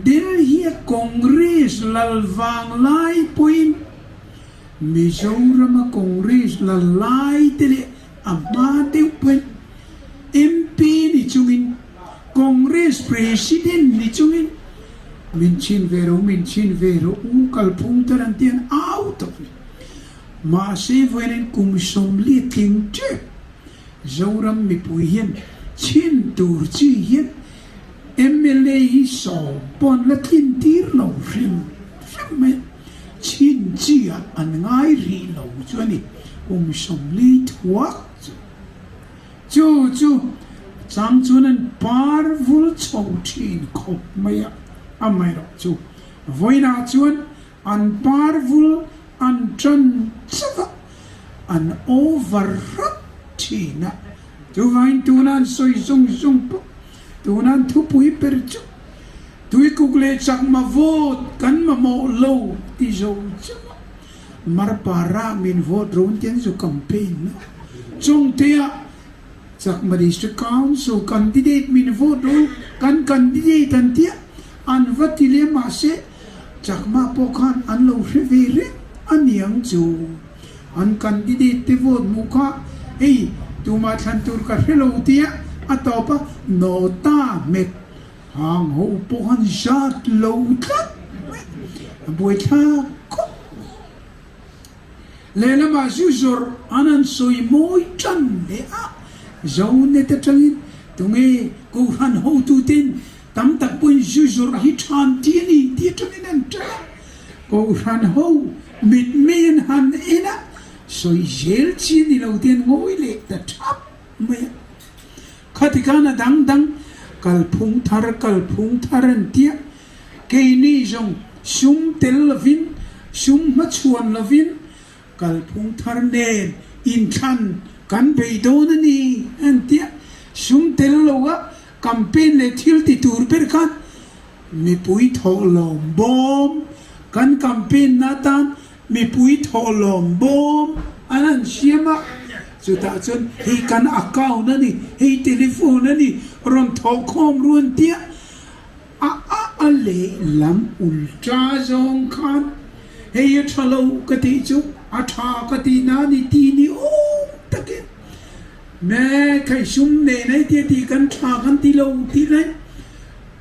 Delhi-a Congress lal vang lai pawhin Mizorama Congress lal lai te leh a hma deuh pawhin MP ni chungin Congress President ni chungin min chhin ve ro, min chhin ve ro u kalphung thar an ti an au tawh a ni. Mahse vawiin kum 40 tling tep Zoram mipui hian chhin tur chi hian mla hi sawm pawh an la tlin tir lo hrim hrim mai a, chhin chi ah an ngai rih lo chu a ni, kum 40 thuak chu. Chu chu chang chuan an par vul chho thin khawp mai a, amaherawh chu vawiinah chuan an par vul an tan chauh a, an over rat thin a, chuvangin tuna an sawi zung zung pawh tuna an thupui ber chu Tuikuk leh Chakma vote kan mamawh lo ti zo chauh a, Marpara min vote rawn ti an zu campaign a, Chawngtea Chakma District Council candidate min vote rawn kan candidate an tia an va ti leh mahse Chakma pawh khan an lo hre ve reng a niang chu. An candidate te vote hmuh kha hei tumah thlan tur ka hre lo tia a tawp a, nota hmet hang ho pawh an zat lo tlat mai a buaithlak khawp mai. Lehlamah zu zawrh an han sawi mawi tan leh a, Zonet atangin tunge Kohhran hotuten Tam tak pawhin zu zawrh hi than ti a ni tih atangin an ṭan a, Kohhran ho mitmei an han en a, sawi zel chi a ni lo te an ngawi leh ta ṭhap mai a. Khati khan a dang dang kalphung thar kalphung thar an ti a, keini zawng sum tel lovin, sum hmachhuan lovin kalphung thar nen inthlan kan bei dawn a ni an ti a, sum tel lo a Campaign leh thil ti tur ber khan mipui thawhlawm bawm, kan campaign na atan mipui thawhlawm bawm an han siam a, chutah chuan hei kan account a ni, hei telephone a ni, rawn thawhkhawm ru an tia, a a a lehlam ultra zawng khan hei a tha lo ka tih chu a tha ka tih na a ni ti ni awm takin. Me khai sum nei nei tia tih kan tha kan ti lo tih lai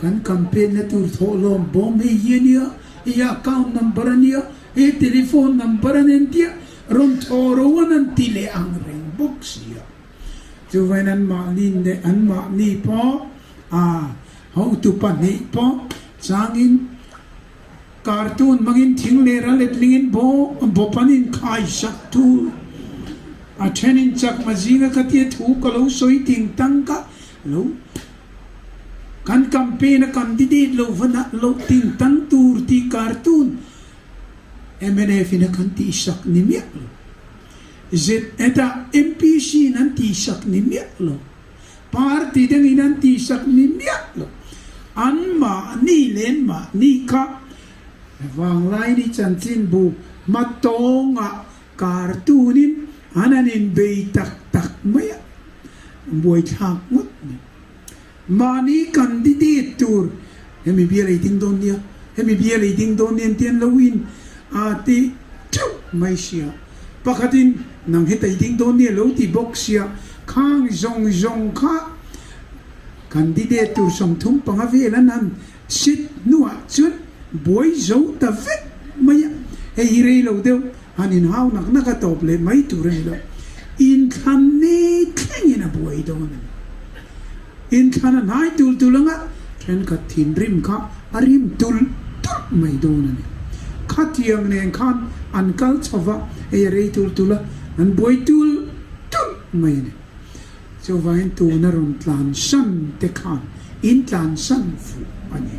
kan campaign na tur thawh lawm bawm hei hi ania, hei account number ania, hei telephone number a nen tia rawn thaw ro an an ti leh ang reng bawk si a. Chuvain an mahni leh an mahni pawh a hotu pahnih pawh changin Cartoon hmangin thing leh ral etlingin bawp an inkhaisak thul. A thenin chakma zinga ka tia thu ka lo sawi ting tang ka lo. Kan campaign a candidate lo va nah loh ting tang tur tih cartoon mnf in a kan tihsak ni miah lo. ZEta MPC in an tihsak ni miah lo. Party dangin an tihsak ni miah lo. An mahni leh an mahni kha Vanglaini chanchinbu hmatawngah cartoon-in an han inbei tak tak mai a, buaithlak ngawt mai. Mahni candidate tur hemi bial ei ding dawn nia, hemi bial ei ding dawn nia an ti an lo in a ti teuh mai sia. Pakhatin nang heta i ding dawn nia lo ti bawk sia, khang zawng zawng kha candidate tur 35 vel an han sit hnuah chuan buai zo ta vek mai a, hei hi rei lo deuh han inhau nak nak a tawp leh mai tur a ni lo. Inthlan ni thlengin a buai dawn a ni. Inthlan a hnai tul tul anga thenkhat thinrim kha a rim tul tulh mai dawn a ni. Khatiang nen khan an kal chho va, hei a rei tul tul a, an buai tul tulh mai a ni. Chuvangin tuna rawn tlansan te khan in tlansan fuh a ni.